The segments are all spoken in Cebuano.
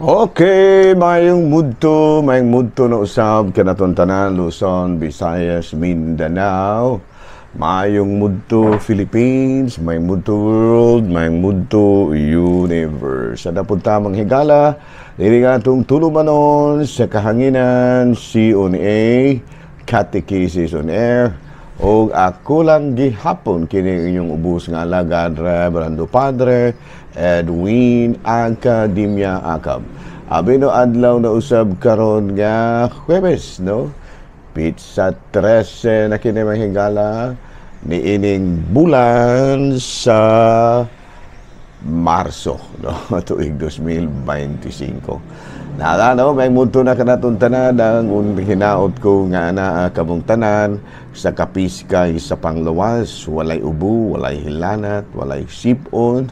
Okay, mayong mudto na usab kanaton tanan, Luzon, Visayas, Mindanao. Mayong mudto Philippines, mayong mudto world, mayong mudto universe. Sa napud tamang higala, diri nga atong tulumanon sa kahanginan, CONA, Catechesis on Air, o ako lang gihapon kini inyong ubos nga alagad, Reverendo Padre Edwin Academia Acab. Abi no adlaw na usab karon nga Huwebes, no? Petsa 13 na kini, mga higala, ni ining bulan sa Marso, no? Tuig 2025. Nala, no, may mundo na kanaton tanan. Ang hinaot ko nga naa kamong tanan sa kapiskay sa panglawas, walay ubo, walay hilanat, walay sipon,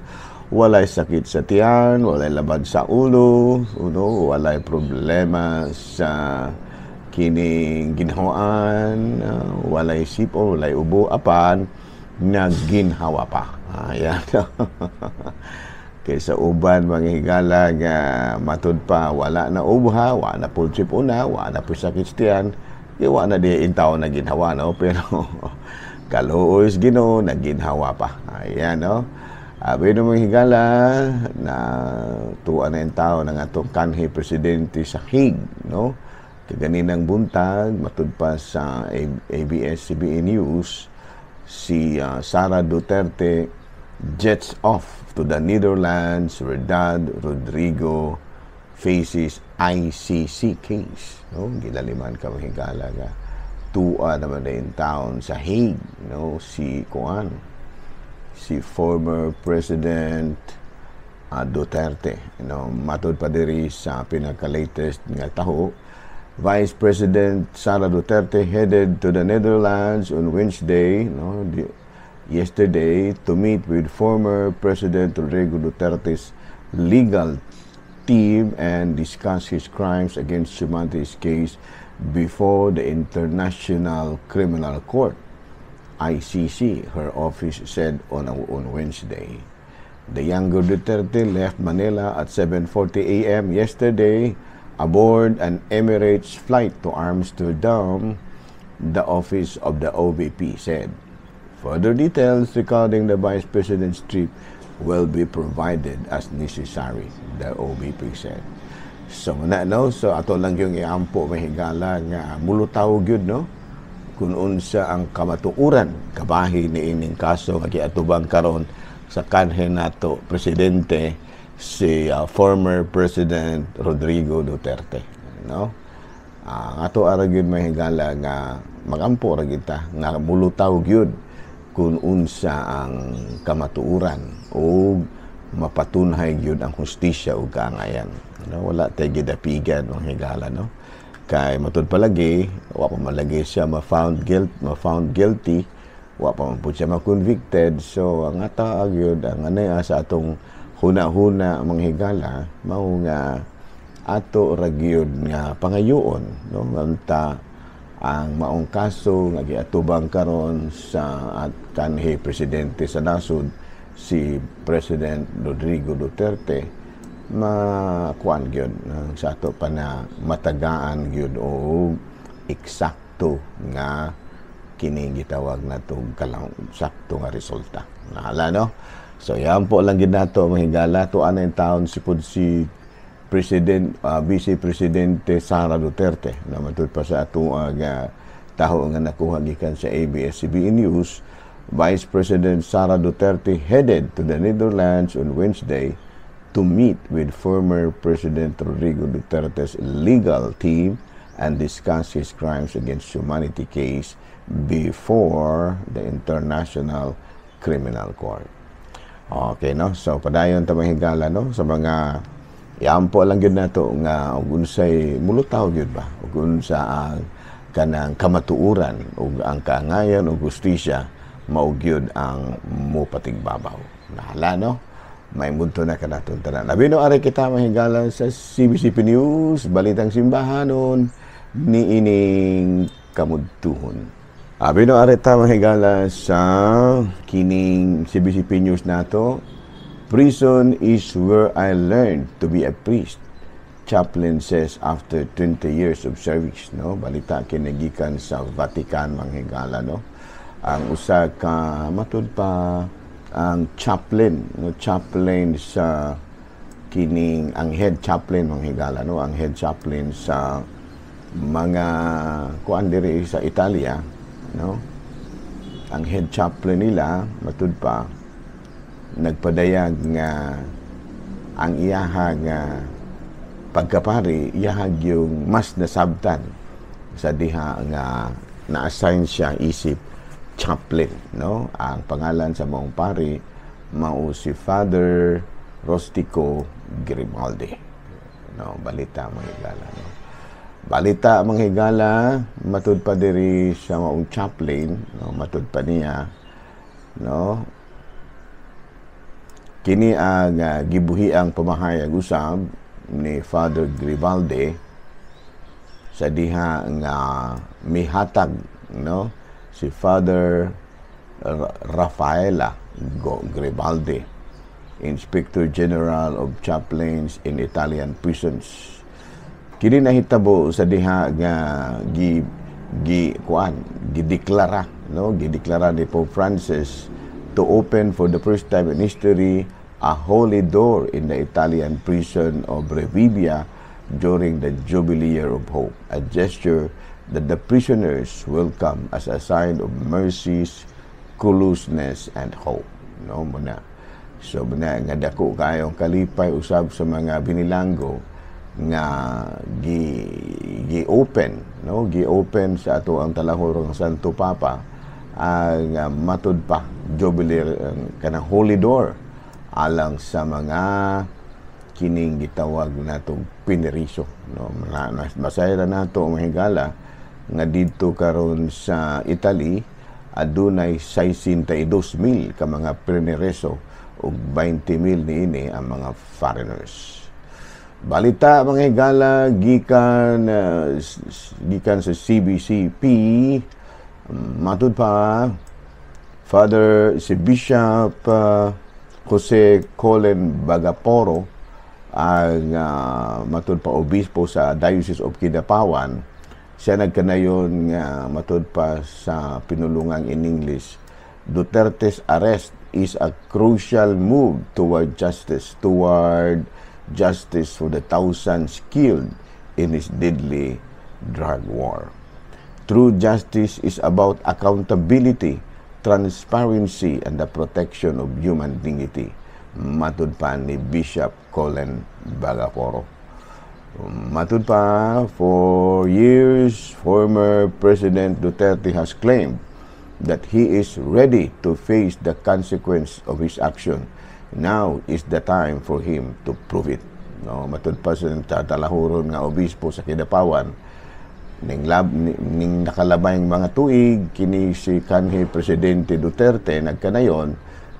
walay sakit sa tiyan, walay labad sa ulo, no, walay problema sa kining ginhawaan, walay sipon, walay ubo, apan nagginhawa pa. Ayan. Kaysa uban, mga higala, nga matud pa wala na ubha, wala na pud sipuna, wala na pud sakit sa tiyan, di wa na di intaw na ginhawa, no? Pero kaluoy sa Ginoo, nagginhawa pa. Ayan, no? Abi no, mga higala, na tuwa na intaw ng atong kanhi presidente sa Hague, no? Kaganinang buntag, matud pa sa ABS-CBN News, si Sara Duterte jets off to the Netherlands where dad Rodrigo faces ICC case. No? Gilaliman ka, mga higala, nga tuwa naman na in town sa Hague, no? Si kuan, si former President Duterte. Matud pa diri sa pinaka-latest nga taho, Vice President Sara Duterte headed to the Netherlands on Wednesday, no, yesterday, to meet with former President Rodrigo Duterte's legal team and discuss his crimes against humanity's case before the International Criminal Court, ICC, her office said on Wednesday. The younger Duterte left Manila at 7:40 a.m. yesterday aboard an Emirates flight to Amsterdam, the office of the OVP said. Further details regarding the Vice President's trip will be provided as necessary, the OVP said. So na, no, so ato lang yung iampo, mga higala, nga mulutaw gyud, no, kung unsa ang kamatuoran kabahin ni ining kaso nga giatubang karon sa kanhi nato presidente, si former President Rodrigo Duterte, no. Ato ara gyud, mga higala, nga magampo ra gyud ta nga mulutaw gyud kung unsa ang kamatuoran o mapatunhay gyud ang hustisya ug kaangayan, no? Wala tay gidapigan, mga higala, no, kay matud palagi wa pa man lagi siya ma-found guilty, wa pa man pud siya ma-convicted. So ang ata gyud ang anay sa atong huna-huna, mga higala, mao nga ato ra gyud nga pangayoon, no, nganta ang maong kaso nga giatubang karon sa at kanhi presidente sa nasod, si President Rodrigo Duterte, makuan gyud sa ato pa na matagaan gyud og eksakto nga kini gitawag nato kalang sakto nga resulta. Nahala, no? So yan po lang gid nato, mga higala, tuan na taon si pud si President Vice Presidente Sara Duterte na matud pa sa atong taho nga nakuha gikan sa ABS-CBN News, Vice President Sara Duterte headed to the Netherlands on Wednesday to meet with former President Rodrigo Duterte's legal team and discuss his crimes against humanity case before the International Criminal Court. Okay, no? So, padayon ta, mga higala, no? Sa mga iampo lang gyud nato nga ug unsay mulutaw gyud ba ug unsa ang kanang kamatuoran ug ang kaangayan ug hustisya mao gyud ang mupatigbabaw. Nahala, no? May munto na kanaton tanan. Abi no ari kita, mga higala, sa CBCP News, Balitang Simbahanon ni ining kamudtuhon. Abi no ari ta, mga higala, sa kining CBCP News nato. "Prison is where I learned to be a priest," Chaplain says after 20 years of service, no? Balita kini gikan sa Vatican, mga higala, no? Ang usa ka, matud pa, ang chaplain, no, chaplain sa kining ang head chaplain, mga higala, no, ang head chaplain sa mga kuan diri sa Italia, no, ang head chaplain nila, matud pa, nagpadayag nga ang iyaha nga pagkapari, iyahag yung mas nasabtan sa diha nga na-assign siya isip chaplain, no? Ang pangalan sa maong pari mao si Father Rustico Grimaldi, no? Balita, mga higala, no? Balita, mga higala, matud pa diri sa maong chaplain, no, matud pa niya, no, kini ang gibuhi ang pamahayag usab ni Father Grimaldi sa diha nga mihatag, no, si Father Rafaela Grimaldi, Inspector General of Chaplains in Italian Prisons. Kini nahitabo sa diha nga gi gi kuan gideklara, no, gideklara ni Pope Francis to open for the first time in history a holy door in the Italian prison of Rebibbia during the Jubilee Year of Hope, a gesture that the prisoners welcome as a sign of mercy's closeness and hope. No, muna. So, muna nga dako kayong kalipay usab sa mga binilanggo nga gi gi open, no, gi open sa ato ang talahurong Santo Papa ang matud pa Jubilee kanang holy door alang sa mga kining gitawag natong pineriso, no? Masaya na nato, mga higala, nga didto karon sa Italy adunay 62,000 ka mga pinereso ug 20,000 niini ang mga foreigners. Balita, mga higala, gikan sa CBCP, matud pa, Father si Bishop Jose Colin Bagaporo, ang matud pa obispo sa Diocese of Kidapawan, siya nagkanayon nga, matud pa sa pinulungang in English, "Duterte's arrest is a crucial move toward justice for the thousands killed in his deadly drug war. True justice is about accountability, transparency, and the protection of human dignity," matud pa ni Bishop Colin Bagaporo. Matud pa, for years, former President Duterte has claimed that he is ready to face the consequence of his action. Now is the time for him to prove it. No, matud pa sa talahuron nga obispo sa Kidapawan, ning nakalabayng mga tuig kini si kanhi Presidente Duterte nagkanayon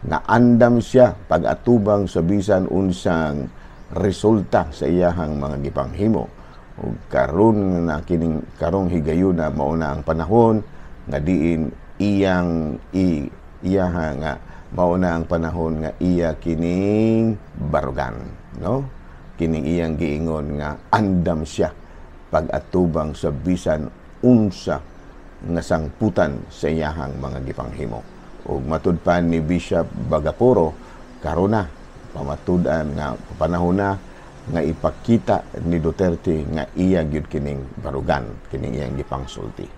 nga andam siya pag-atubang sa bisan unsang resulta sa iyahang mga gipanghimo, ug karon na kining karong higayuna mao na ang panahon nga diin iyang iyaha nga mao na ang panahon nga iya kining barugan, no, kining iyang giingon nga andam siya pag-atubang sa bisan unsa nga sangputan sa iyahang mga gipanghimo. Ug matud pa ni Bishop Bagaporo, karon na pamatud-an nga panahon na nga ipakita ni Duterte nga iya gyud kining barugan kining iyang gipangsulti.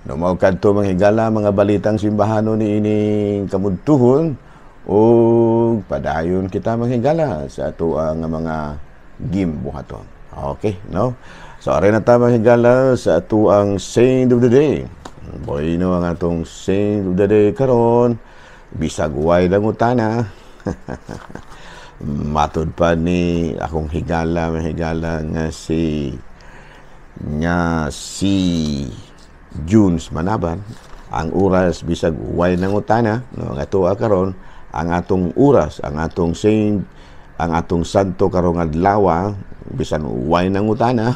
No, mao kadto, mga higala, mga balitang simbahano ni ining kamudtuhon, ug padayon kita, mga higala, sa ato ang mga gimbuhaton. Okay, no? So ari na ta, mga higala, sa ato ang saint of the day. Bueno, ang atong saint of the day karon bisag way nangutana. Matud pa ni akong higala, mga higala, nga si Junes Manaban, ang oras bisag way nangutana, no, nga tuwa karon ang atong oras, ang atong saint, ang atong santo karong adlaw bisan way nangutana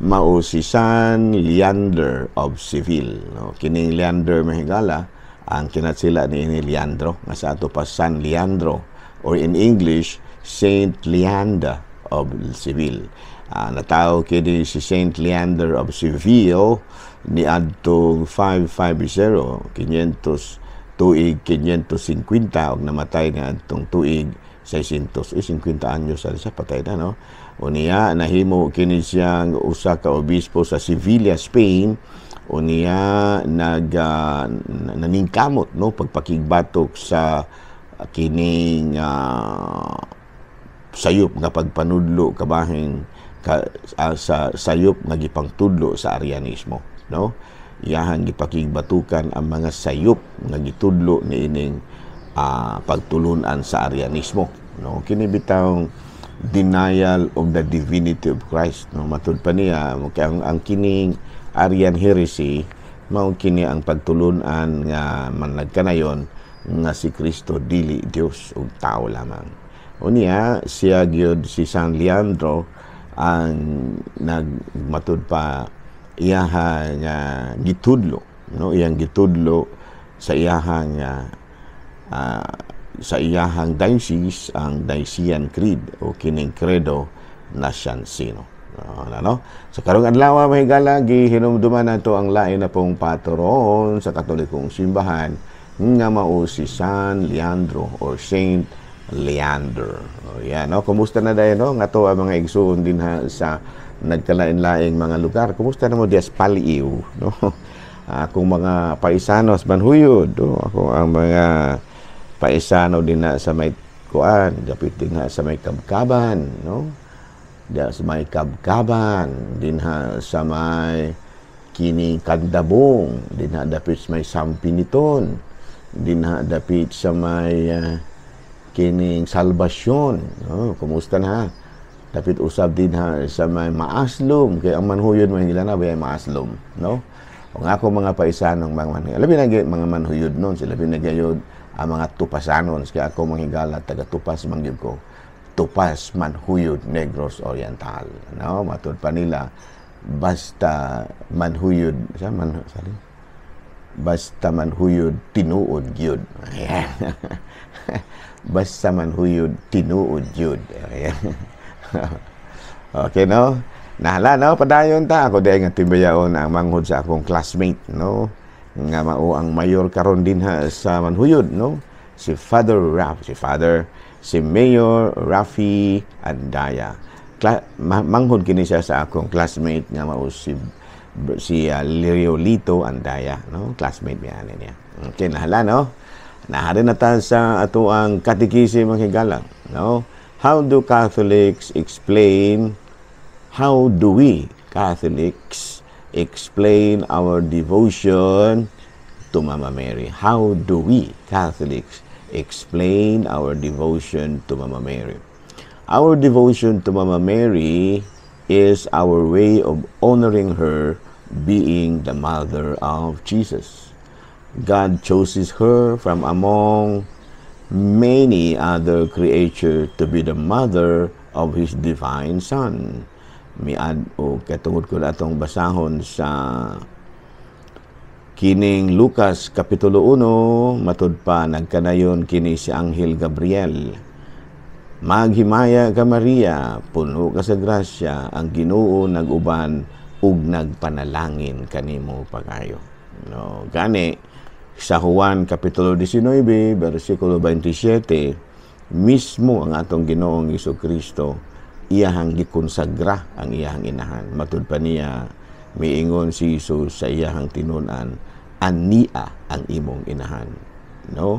mao si San Leander of Seville, no? Kining Leander, mga higala, ang kinatsila ni ini Leandro, nga sa ato pa San Leandro or in English Saint Leander. of Seville. Natawo kini si Saint Leander of Seville niadtong 550, 500 tuig 550, ug namatay niadtong tuig 600, eh, 50 anyos sa siya patay na, no? Unya nahimo kini siyang usa ka obispo sa Sevilla, Spain. Unya nag naningkamot, no, pagpakigbatok sa kining sayop nga pagpanudlo kabahin sa sayop nga gipangtudlo sa Arianismo, no? Iyahang gipakigbatukan ang mga sayop nga gitudlo niining pagtulunan sa Arianismo, no? Kini bitawng denial of the divinity of Christ, no? Matud pa niya ang kining Arian heresy mao kini ang pagtulunan nga managkanayon nga si Kristo dili Dios ug tao lamang. Unya siya gyud, si San Leandro, ang nagmatud pa iyaha nga gitudlo, no? Iyang gitudlo sa iyahang diocese ang Nicene Creed o kining Credo Nazianzeno. No? Sa karong adlaw, mga higala, gihinumduman nato ang lain na pong patron sa Katolikong simbahan nga mao si San Leandro or Saint Leander. O, yan, no? Kumusta na dayon, no? Nga to ang mga igsuon dinha sa nagkalain-laing mga lugar. Kumusta na mo dias Paliw, no? Akong mga paisanos manhuyod, no? Ako ang mga paisano dinha sa may kuan, dapit dinha sa may Kabkaban, no? Diha sa may Kabkaban, dinha sa may kini Kandabong, dinha dapit sa may Sampiniton, dinha dapit sa may kining Salvasyon, no? Kumusta na? Dapit usab dinha sa may Maaslom, kay ang manhuyod mga na bay Maaslom, no? O nga ako mga paisanong mga manhuyod. Labi na mga manhuyod nun, sila labi na gayod ang mga tupasanon. Kaya ako, mga higala, taga Tupas man gyud ko. Tupas, Manhuyod, Negros Oriental. No? Matud pa nila, basta manhuyod, sa man, sorry, basta manhuyod, tinuod gyud. Ayan. Basta manhuyod, tinuod gyud. Ayan. Okay, no? Nahala, no? Padayon ta. Ako diay nga timbayaon ang manghod sa akong classmate, no? Nga mao ang mayor karon dinha sa Manhuyod, no? Si Father Raf, si Father, si Mayor Rafi Andaya. Manghod kini siya sa akong classmate nga mao si Liriolito Andaya, no? Classmate niya ani niya. Okay, nahala, no? Nahari na ta sa ato ang katikisi, mga higala, no? How do we Catholics explain our devotion to Mama Mary? How do we Catholics explain our devotion to Mama Mary? Our devotion to Mama Mary is our way of honoring her being the mother of Jesus. God chooses her from among many other creatures to be the mother of His divine Son. Miad o katungod ko atong basahon sa kining Lucas Kapitulo 1, matud pa nagkanayon kini si Anghel Gabriel. "Maghimaya ka, Maria, puno ka sa grasya, ang Ginoo nag-uban ug nagpanalangin kanimo pagayo." No, gani sa Juan Kapitulo 19 bersikulo 27 mismo, ang atong Ginoong Kristo iyahang gikonsagra ang iyahang inahan. Matud pa niya, miingon si Jesus sa iyahang tinun-an, "Ania ang imong inahan." No?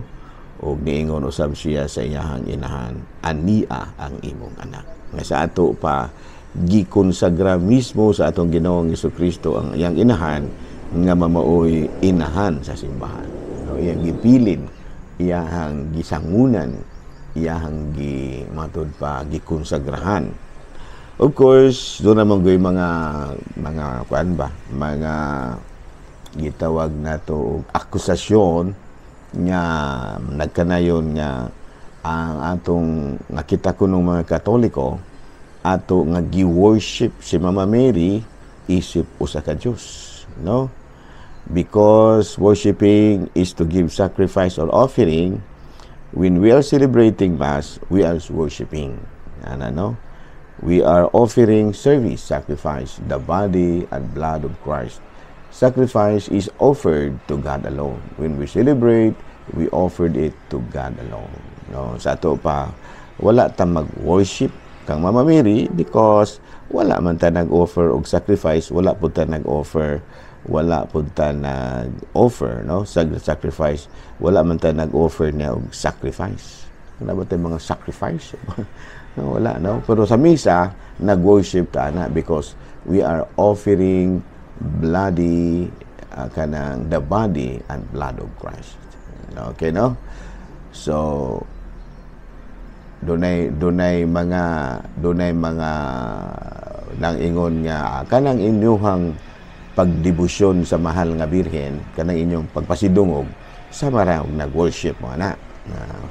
Og niingon usab siya sa iyahang inahan, "Ania ang imong anak." Nga sa ato pa gikonsagra mismo sa atong Ginoong Kristo ang iyang inahan nga mamaoy inahan sa simbahan. No, iyang gipilin, iyahang gisangunan, iyahang gi matud pa gikonsagrahan. Of course, doon naman goy mga kuan ba, mga gitawag nato og akusasyon nga nagkanayon nga ang atong nga kita kunong mga Katoliko ato nga gi-worship si Mama Mary isip usa ka Dios, no? Because worshiping is to give sacrifice or offering. When we are celebrating Mass, we are worshiping. Ano, no? We are offering service, sacrifice, the body and blood of Christ. Sacrifice is offered to God alone. When we celebrate, we offered it to God alone. No, sa ato pa, wala ta mag-worship kang Mama Mary because wala man ta nag-offer og sacrifice, wala pud ta nag-offer, wala pud ta nag-offer, no, sacrifice, wala man ta nag-offer niya og sacrifice. Wala ba tayo mga sacrifice? No, wala, no? Pero sa misa, nag-worship ta na because we are offering bloody kanang the body and blood of Christ. Okay, no? So dunay mga nang ingon nga kanang inyuhang pagdebosyon sa Mahal nga Birhen, kanang inyong pagpasidungog, sama ra og nag-worship mo ana.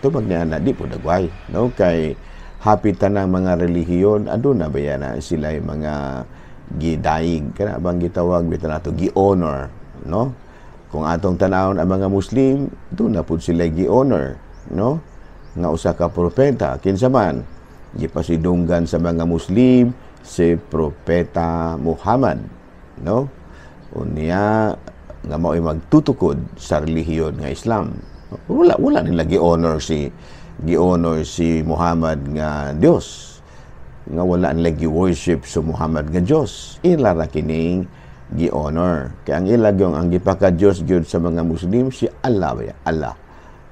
Tubag niya na di po dagway, no? Kay hapit tanang mga relihiyon, aduna ba na sila mga gidayig, kana bang gitawag bitaw nato gi-honor, no? Kung atong tanawon ang mga Muslim, duna pud sila gi-honor, no, nga usa ka propeta. Kinsa man gipasidunggan sa mga Muslim? Si Propeta Muhammad, no? Unya nga mao'y magtutukod sa relihiyon nga Islam. Wala nila gi-honor si Muhammad nga Dios, nga wala nila gi-worship sa Muhammad nga Dios. Ila ra kining gi-honor kay ang ila gyud, ang gipaka-Dios gyud sa mga Muslim, si Allah ba, Allah.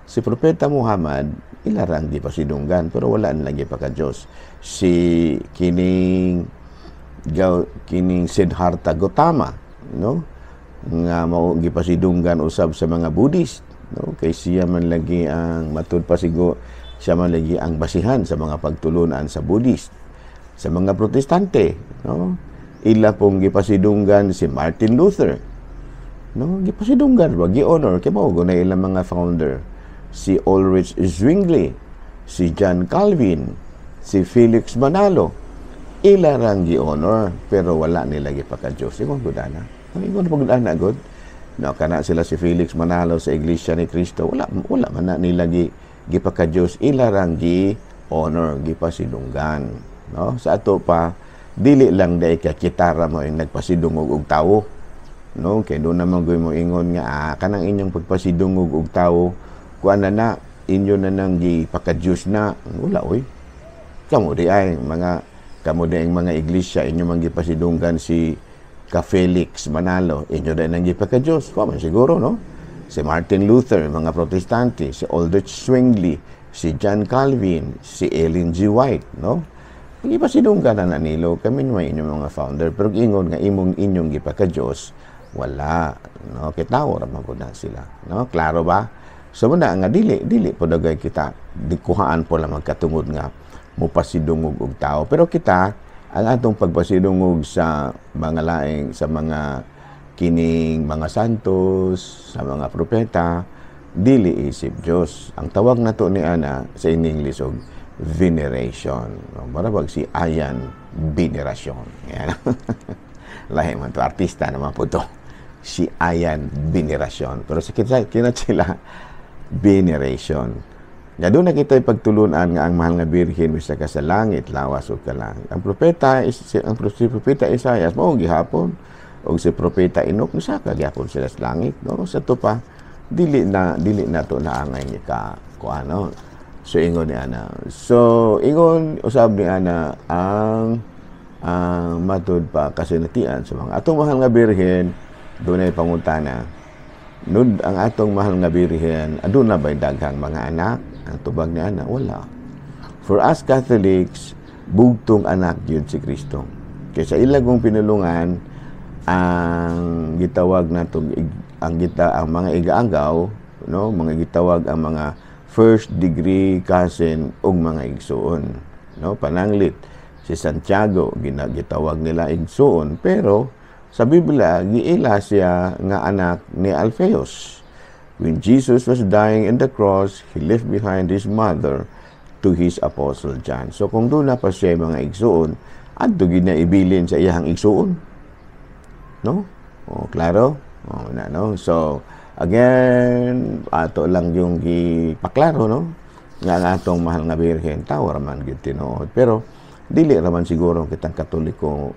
Si Propeta Muhammad, ila ra ang gipasidunggan, pero wala nila gipaka-Dios. Si kining gaw kining Siddhartha Gautama, no, nga mao gipasidunggan usab sa mga Buddhist, no, kay siya man lagi ang matud pa sigo, siya man lagi ang basihan sa mga pagtulunan sa Buddhist. Sa mga Protestante, no, ila pong gipasidunggan si Martin Luther, no? Gipasidunggan ba, gi-honor kay mao na ilang mga founder. Si Ulrich Zwingli, si John Calvin, si Felix Manalo, ila rang gi-honor, pero wala nila gipaka-Diyos. Ingon gud ana, ingon pag ana gud, no? Kana sila, si Felix Manalo sa Iglesia ni Cristo, wala man na nila gipaka-Diyos. Ila rang gi-honor, gipasidunggan, no? Sa ato pa, dili lang dai ka kita ra mo yung nagpasidungog og tawo, no? Kay do naman goy mo ingon nga kanang inyong pagpasidungog og tawo, kuan na na inyo na nang gipaka-Diyos na. Wala oy. Kamo di ang mga iglesia, inyo man gipasidunggan si ka Felix Manalo, inyo din ang gipaka-Diyos? Wa man siguro, no? Si Martin Luther, mga Protestante, si Ulrich Zwingli, si John Calvin, si Ellen G. White, no? Gipasidunggan na nilo kami may inyong mga founder, pero ingon nga imong inyong gipaka-Diyos, wala, no? Kay tawo ra man na sila, no? Klaro ba? So muna nga dili po dagay kita dikuhaan po lang magkatungod nga mupasidungog og tao. Pero kita, ang atong pagpasidungog sa mga laing, sa mga kining mga santos, sa mga propeta, dili isip Dios. Ang tawag nato ni ana sa in English og veneration. No, marabag si Ayan Veneration. Yan. Lahi man to, artista naman po to. Si Ayan Veneracion. Pero sa kita, kina sila veneration. Nga doon na kita pagtulunan nga ang Mahal nga Birhen bisa ka sa langit, lawas ug kalang. Ang propeta is ang si Propeta Isaias mao gihapon ug si Propeta Enoch, misaka gihapon sila sa langit, no? Sa to pa, dili na to naangay ni ka kuano. So ingon ni ana. So ingon usab ni ana ang matud pa kasinatian sa mga atong Mahal nga Birhen, dunay pangutana. Nud ang atong Mahal nga Birhen, aduna ba'y daghang mga anak? Ang tubag ni ana, wala. For us Catholics, bugtong anak yun si Kristo. Kay sa ilagong pinulungan, ang gitawag nato ang gita ang mga igaagaw, no, mga gitawag ang mga first degree cousin ug mga igsuon, no? Pananglit si Santiago, ginagitawag nila igsuon, pero sa Biblia giila siya nga anak ni Alphaeus. When Jesus was dying in the cross, he left behind his mother to his apostle John. So kung doon na pa siya mga igsuon, adto gid na ibilin sa iyang igsuon, no? O klaro o na, no? So again, ato lang yung gipaklaro, no, nga ang atong Mahal nga Birhen, tawo ra man gyud tinuod. Pero Dili raman siguro kitang Katoliko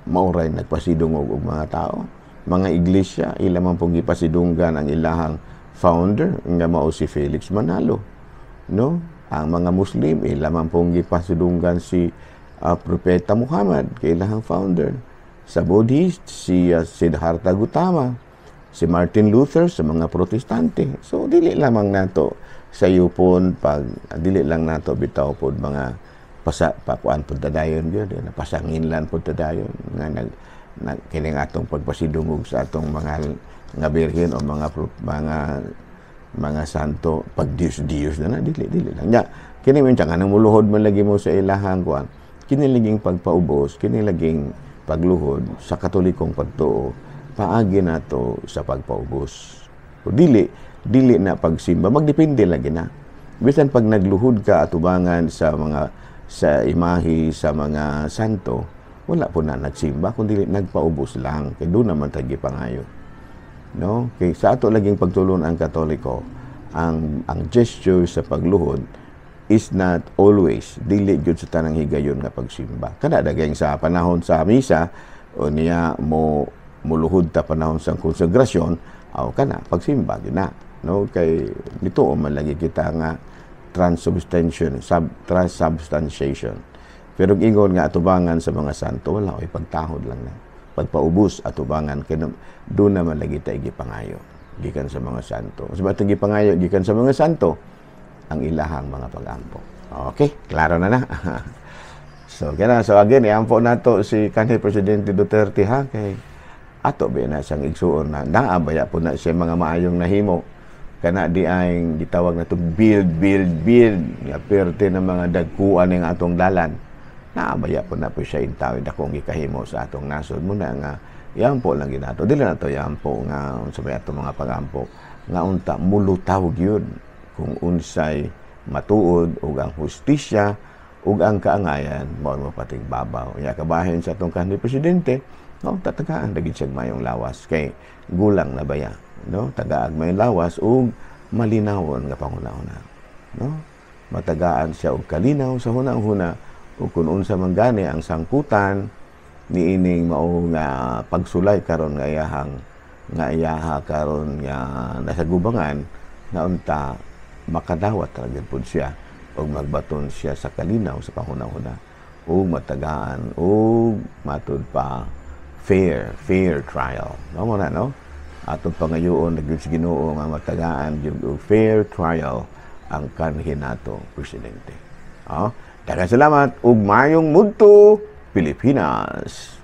mauray nagpasidungog og mga tao. Mga iglesia, ila man pong gipasidunggan ang ilahang founder nga mao si Felix Manalo, no? Ang mga Muslim, ila man pong gipasidunggan si Propeta Muhammad kay ilahang founder. Sa Buddhist, si Siddhartha Gautama, si Martin Luther sa mga Protestante. So dili lamang nato sa yupon pag dili lang nato bitaw pod mga pasa pakuan pud dayon gyud, napasanginlan pud dayon nga nag, nag kining atong pagpasidungog sa atong mga nga birhen o mga santo, pag Diyos Diyos na na dili dili lang nya kini man nga muluhod man lagi mo sa ilahang kuan. Kini laging pagpaubos, kini laging pagluhod sa Katolikong pagtuo, paagi nato sa pagpaubos. O dili dili na pagsimba, magdepende lagi na. Bisan pag nagluhod ka atubangan sa mga sa imahe sa mga santo, wala po na nagsimba kundi nagpaubos lang kay doon naman tagi pangayo, no? Kay sa ato laging pagtulon ang Katoliko, ang gesture sa pagluhod is not always, dili gyud sa tanang higayon nga pagsimba. Kada dagayng sa panahon sa misa o niya mo muluhod ta panahon sa konsegrasyon, aw kana pagsimba gyud na, no? Kay nito man lagi kita nga transubstantiation, transubstantiation. Pero ingon nga atubangan sa mga santo, wala oy, pagtahod lang na, pagpaubos atubangan, kay doon naman lagi ta gipangayo gikan sa mga santo. Sa ba gipangayo gikan sa mga santo ang ilahang mga pagampo. Okay, klaro na na. So kaya, so again, iampo nato si kanhi Presidente Duterte ha, kay ato ba na siyang igsuon na naabaya po na siya mga maayong nahimo kana di ay gitawag na to build, build, build nga perte ng mga dagkuan ng atong dalan. Naabaya po na po siya intaw dakong gikahimo sa atong nasod mo na nga iampo lang ginato. Dili na to iampo nga unsa may atong mga pagampo nga unta mulutaw gyud kung unsay matuod ug ang hustisya ug ang kaangayan mao mo pating babaw. Ya kabahin sa atong kanhi presidente, no, tatagaan lagi siya mayong lawas kay gulang na baya, no? Tagaag may lawas ug malinawon nga panghuna-huna, no? Matagaan siya og kalinaw sa hunahuna ug kun unsa man gani ang sangkutan niining mao nga pagsulay karon nga iyahang nga iyaha karon nga nasa gubangan, nga unta makadawat ra gyud pud siya ug magbaton siya sa kalinaw sa panghuna-huna ug matagaan ug matud pa fair fair trial, no? Mo na, no, atong pangayoon na gyud sa Ginoo nga matagaan gyud og fair trial ang kanhi nato presidente. Oh, daghang salamat ug mayong mudto, Pilipinas.